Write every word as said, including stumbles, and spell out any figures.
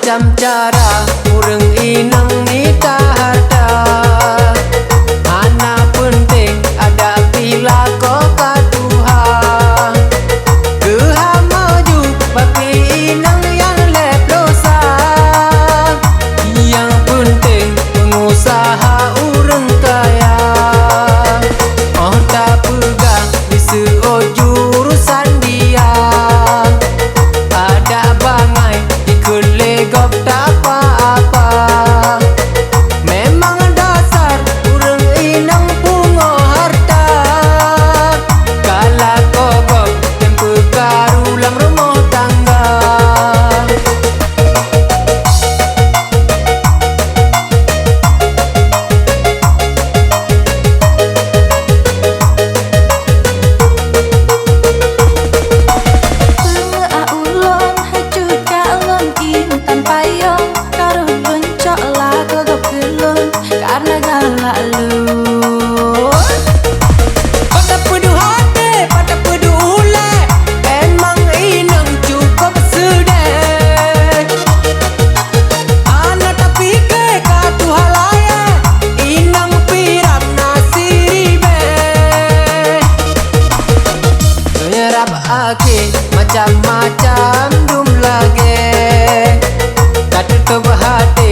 Macam cara ureuëng inong mita harta, hana peunteng adak pih lakoe ka tuha. Keuhai maju bak inong nyang lhée ploh sa, nyang peunteng peungusaha ureuëng kaya. Óh tapeugah miseu aju urusan dia, adak bangai dikeue lé gob tapa-apa. Memang dasar ureuëng inong pungoh harta, ka lakoe gob tem peukaru lam rumoh tangga. Teungoh ulôn haju calon intan payong, ka rôh lôn cok lakoe gob keu lôn, kareuna galak lôn. Pat tapeuduek até, pat tapeuduek ulée, emang inong cukup seudeh. Hana tapike ka tuha layée, inong piram na siribée. Meurab akhé macam-macam dum lagée, ka teutôb até